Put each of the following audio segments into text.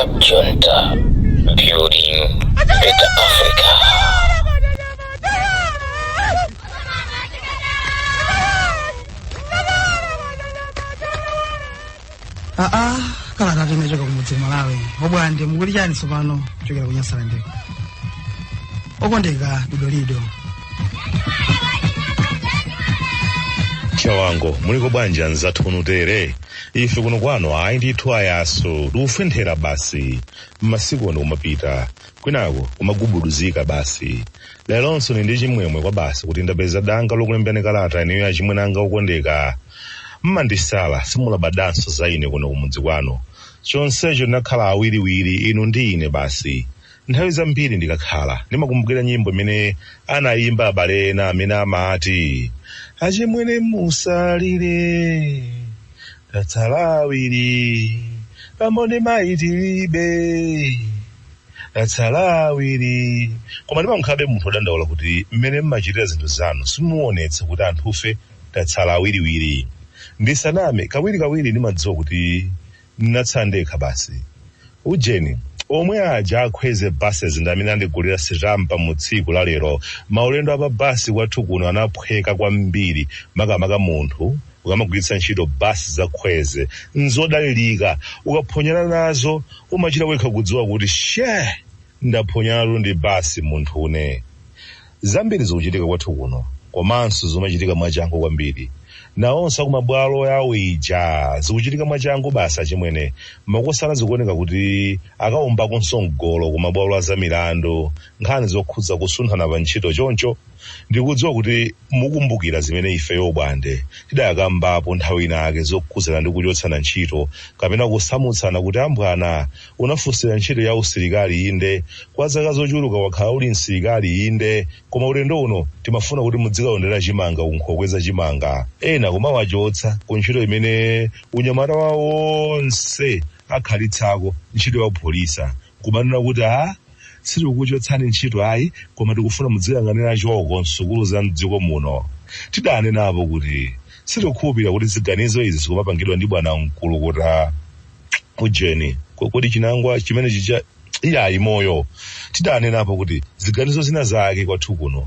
Cab Junta, building better Africa. Aa, kalata tinachoka kumudzi Malawi. Obwande, mukuti chani tsopano kuchokera ku Nyasalande? Okondeka Dodolido. Chawango, muliko bwanji anzathu kuno tere? Ife kuno kwanu ayi ndithu, ayaso tikufenthera basi. Mmasiku ano kumapita kwinako kumagubuduzika basi. Leronso ndi chimwemwe kwa basi kuti ndapeza danga lokulembani kalata ineyo. Achimwene anga okondeka, mmandisala, simulabadanso za ine kuno kumudzi kwanu. Chonsecho ndinakhala awiriwiri inu ndi ine basi. Nthawi zambiri ndikakhala ndimakumbukira nyimbo imene anayimba abale ena amene amati, "Achimwene musalire, tatsala awiri, pambo ndi mayi tilibe, tatsala awiri." Koma ndimamukhalabe munthu wodandaula kuti mmene mmachitira zinthu zanu simuonetsa kuti anthufe tatsala awiriwiri. Ndisaname, kawirikawiri ndimadziwa kuti ndinatsala ndekha basi. Ujeni omwe aja akhweze buses ndi amene andigulira sitampa mu tsiku la lero. Maulendo apa basi kwathu kuno anaphweka kwambiri, makamaka munthu ukamagwiritsa ntchito basi za Khweze, nzodalirika. Ukaphonyana nazo umachita wekha kudziwa kuti she, ndaphonyanatu ndi basi munthu une. Zambiri zikuchitika kwathu kuno, komanso zimachitika mwachangu kwambiri. Nawonso akumabwalo yawo ija zikuchitika mwachangu basi. Achimwene, makosana zikuoneka kuti akawombakonso mgolo kumabwalo a zamilandu, nkhani zokhudza kusunthana pa ntchito. Choncho ndikudziwa kuti mukumbukira zimene ife yobwande tidakambapo nthawi inake zokhudzana ndi kuchotsana ntchito kapena kusamutsana, kuti ambwana unafunsira ntchito ya usilikali, inde, kwa zaka zochuluka wakhala uli msilikali, inde, koma ulendo uno timafuna kuti mudzikalondera chimanga kunkhokwe za chimanga. Ena kumawachotsa ku ntchito imene unyamata wawo wonse akhalitsako, ntchito ya upolisa, kumanena kuti, "A, sitikukuchotsani ntchito ayi, koma tikufuna mudziyang'anira choko msukulu za mdziko muno." Tidanenapo kuti sitikukhulupirira kuti ziganizo izi zikumapangidwa ndi bwana Mkulukuta ujeni, kodi chinangwa chimene chicha iyayi moyo. Tidanenapo kuti ziganizo zina zake kwathu kuno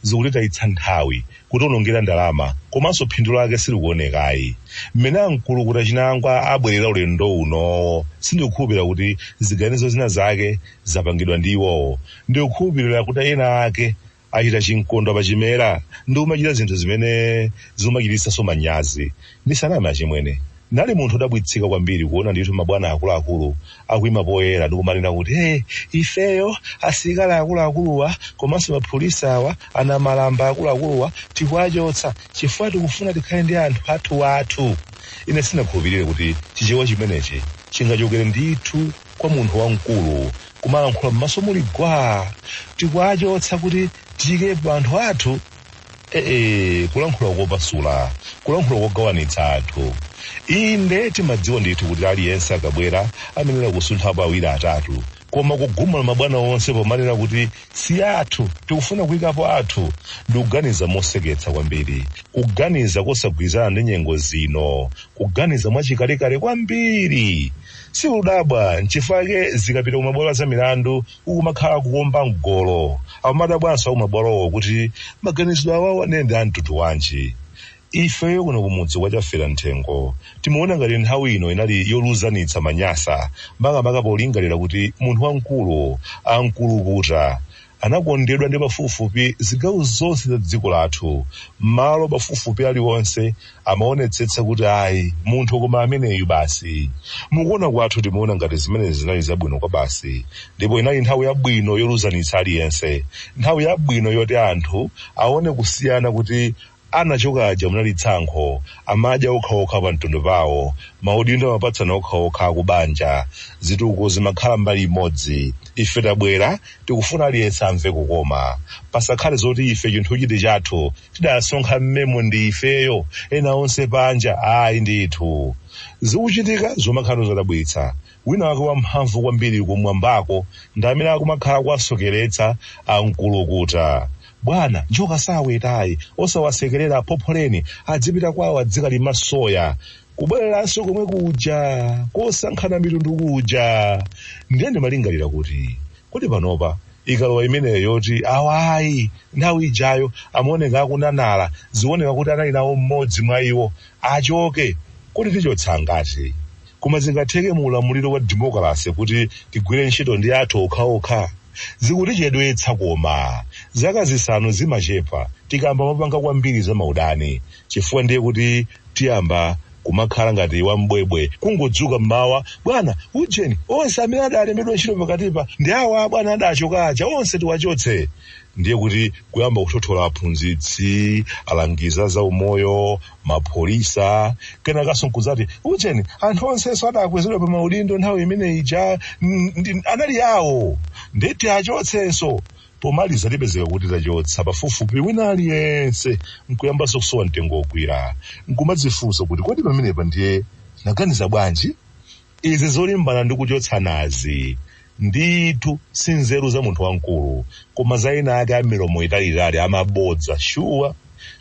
zikutitayitsa nthawi, kutionongera ndalama, komanso phindu lake silikuonekayi. Mmene amkulukuta Chinangwa abwerera ulendo uno, sindikukhulupirira kuti ziganizo zina zake zapangidwa ndi iwowo. Ndikukhulupirira kuti ena ake achita chinkondo pachimera ndi kumachita zinthu zimene zimachititsanso manyazi. Ndisaname achimwene, nali munthu wodabwitsika kwambiri kuona ndithu mabwana akuluakulu akuyima poyera ndi kumanena kuti, "Hey, ifeyo asilikali akuluakuluwa komanso maphulisa awa, anamalamba akuluakuluwa, tikuwachotsa chifukwa tikufuna tikhale ndi anthu athu athu." Ine sinakhulupirire kuti chichewa chimenechi chingachokere ndithu kwa munthu wamkulu, kumalankhula m'maso muli gwa, "Tikuwachotsa kuti tiyikepo anthu athu." Ee, kulankhula kopasula, kulankhula kogawanitsa anthu. Inde, timadziwa ndithu kuti aliyense akabwera amenera kusunthapo awiri atatu, koma kugumula mabwana onse pomanena kuti si athu, tikufuna kuyikapo athu, ndikuganiza moseketsa kwambiri, kuganiza kosagwirizana ndi nyengo zino, kuganiza mwachikalekale kwambiri. Sikudabwa nchifukwa zikapita kumabwalo za milandu ukumakhala kukomba mgolo. Amadabwanso akumabwalowo kuti maganizidwe awawo anende a mtundu wanji. Ifeyo kuno kumudzi kwa Chafera Mthengo timaona ngati nthawi ino inali yoluzanitsa manyasa, makamaka polingalira kuti munthu wamkulu amkulukuta anakondedwa ndi pafupifupi zigawo zonse za dziko lathu. Malo pafupifupi aliwonse amaonetsetsa kuti ayi, munthu koma ameneyu basi. Mukuona kwathu timaona ngati zimenezi zinali zabwino kwa basi, ndipo inali nthawi yabwino yoluzanitsa aliyense, nthawi yabwino yoti anthu aone kusiyana, kuti anachoka aja munali tsankho, amadya okhaokha pa mtundu pawo, maudindo amapatsana okhaokha akubanja, zitukuko zimakhala mbali imodzi. Ife tabwera, tikufuna aliyense amve kukoma, pasakhale zoti ife chinthu chiti chathu, tidasonkha mmemo ndi ifeyo, ena onse panja. Ayi ndithu, zikuchitika zomakhala zodabwitsa. Wina wake wamphamvu kwambiri kumwambako ndi amene akumakhala kwasokeretsa amkulukuta. Bwana, njoka sawetayi, osawasekerera, aphopholeni adzipita kwawo adzikalima soya. Kubwereranso komwe kuja kosankhana mitundu kuja. Ndiye ndimalingalira kuti kuti panopa ikalowa imeneyo yoti awayi nthawi ijayo amaoneka akunanala, zioneka kuti anali nawo mmodzi mwa iwo, achoke, kuti tichotsa ngati. Koma zingatheke mu ulamuliro wa demokrasi kuti tigwire ntchito ndi athu okhaokha? Zikutichedwetsa, koma zaka 5 zimachepa tikamba mapanga kwambiri za maudani, chifukwa ndiye kuti tiyamba kumakhala ngati wambwebwe kungodzuka mmawa, bwana ujeni onse amene adalembedwa ntchito pakatipa ndi awa bwana adachoka aja onse tiwachotse. Ndiye kuti kuyamba kuthothola aphunzitsi, alangiza za umoyo, mapolisa, kenakanso nkudzati ujeni anthu onsenso adakwezedwa pa maudindo nthawi imene ija anali awo, ndeti achotsenso. Pomaliza tipezeka kuti tachotsa pafupifupi wina aliyense, nkuyambanso kusowa mtengo wogwira, nkumadzifunsa kuti kodi pamenepa ndiye naganiza bwanji? Izi zolimbana ndi kuchotsanazi ndithu si nzeru za munthu wamkulu, koma za ena ake amilomo italiitali amabodza shuwa.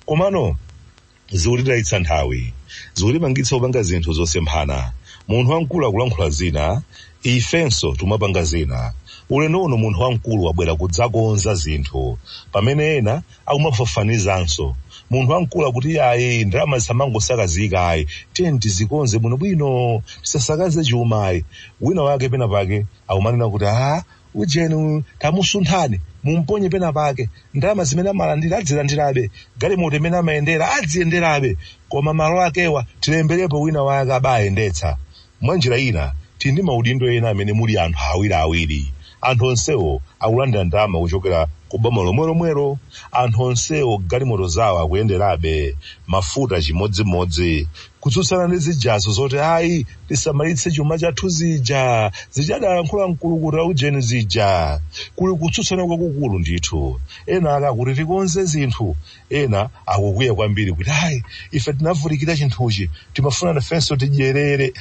Komano zikutitayitsa nthawi, zikutipangitsa kupanga zinthu zosemphana. Munthu wamkulu akulankhula zina, ifenso timapanga zina. Ulendo uno munthu wamkulu wabwera kudzakonza zinthu, pamene ena akumafafanizanso. Munthu wamkulu akuti ayi, ndalama zisamangosakazika ayi, tiye tizikonze bwinobwino, tisasakaze chuma ayi. Wina wake pena pake akumanena kuti ujeni tamusunthani, mumponye pena pake, ndalama zimene amalandira adzilandirabe, galimoto imene amayendera adziyenderabe, koma malo akewa tilemberepo wina wake abayendetsa. Mwanjira ina tili ndi maudindo ena amene muli anthu awiriawiri, anthu onsewo akulandira ndalama kuchokera ku boma lomwelomwelo, anthu onsewo galimoto zawo akuyenderabe, mafuta chimodzimodzi, kutsutsana ndi zijazo zoti ayi tisamalitse chuma chathu zija zichadalankhula mkulukuta ujeni zija. Kuli kutsutsana kwakukulu ndithu. Ena akakuti tikonze zinthu, ena akukwiya kwambiri kuti ayi ife tinavutikira chinthuchi, timafuna nafenso tidyerere.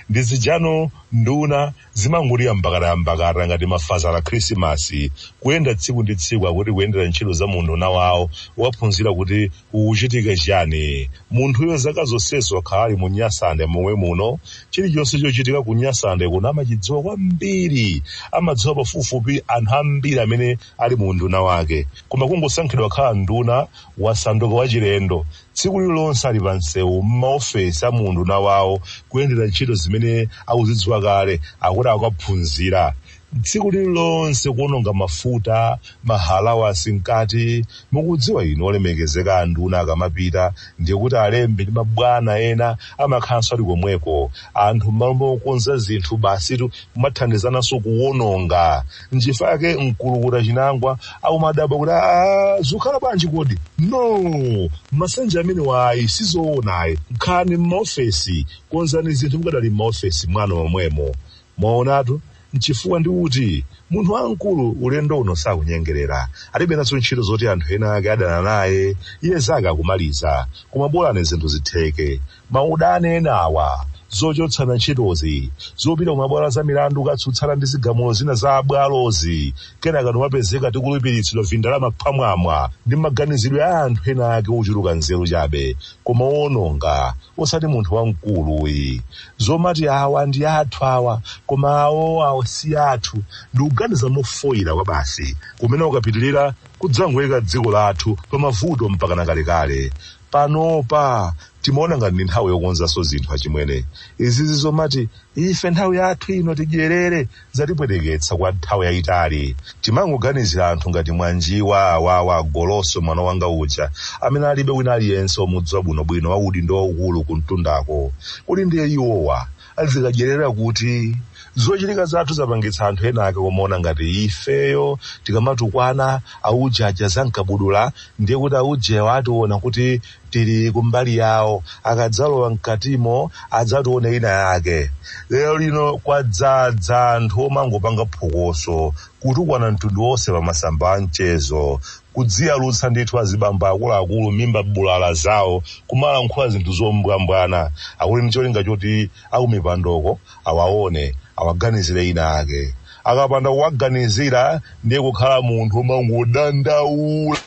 Ndi zijano nduna zimangulira mbakata ngati mafaza la Khrisimasi, kuyenda tsiku ndi tsiku akuti kuyendera ntchito za munthu nawawo, waphunzira kuti kukuchitika chiyani. Munthuyo zaka zonsezo akhala ali mu Nyasande momwe muno, chilichonse chochitika ku Nyasande kuno amachidziwa kwambiri, amadziwa pafupifupi anthu ambiri amene ali mu nduna wake. Koma kungosankhidwa khala nduna wasanduka wachilendo, tsiku lililonse ali pa msewu m'maofesi a mu nduna wawo kuyendera ntchito zimene akuzidziwa kale, akuti akaphunzira. Tsiku lililonse kuononga mafuta, mahalawasi mkati. Mukudziwa inu olemekezeka anduna akamapita ndiye kuti alembe ndi mabwana ena amakhalanso ali komweko. Anthu m'malo mokonza zinthu basitu kumathandizananso kuwononga. Nchifukwa chake mkulukuta chinangwa akumadabwa kuti zikukhala bwanji kodi? No, masanja amene wayi sizoonayi. Nkhani m'maofesi, konzani zinthu mukadali m'maofesi mwanu momwemo. Mwaonatu, nchifukwa ndikuti munthu wamkulu ulendo uno sakunyengerera, alibe nazo ntchito zoti anthu ena ake adana naye, iye zake akumaliza. Koma bolani zinthu zitheke. Maudani enawa, zochotsana ntchitozi, zopita kumabwalo za milandu kukatsutsana ndi zigamulo zina za abwalozi, kenaka timapezeka tikulipiritsidwa vindalama phwamwamwa ndi maganizidwe a anthu ena ake ochuluka nzeru chabe, koma owononga, osati munthu wamkuluyi. Zomati awa ndi athu awa, koma awo awo si athu, ndikuganiza mofoyira kwa basi, kumene ukapitirira kudzangoyika dziko lathu pamavuto mpaka na kalekale. Panopa timaona ngati ndi nthawi yokonzanso zinthu achimwene. Izizi zomati ife nthawi yathu ino tidyerere zatipweteketsa kwa nthawi yayitali. Timangoganizira anthu ngati mwanjiwa awawa goloso mwana wanga uja amene alibe wina aliyense omudziwa bwinobwino waudindo waukulu kumtundako, kuli ndiye iwowa azikadyerera kuti zochitika zathu zapangitsa anthu ena ake kumaona ngati ifeyo tikamatukwana aujaja zankabudula, ndiye kuti aujewa ationa kuti tili kumbali yawo, akadzalowa mkatimo adzatione ina yake. Lero lino kwadzadza anthu omangopanga phokoso, kutukwana mtundu wonse pa masamba a mchezo, kudziyalutsa ndithu azibambo akuluakulu mimba bulala zawo, kumalankhula zinthu zombwambwana, akuti ndi cholinga choti akumipandoko awaone, awaganizire ina ake. Akapanda kuwaganizira ndiye kukhala munthu omangodandaula.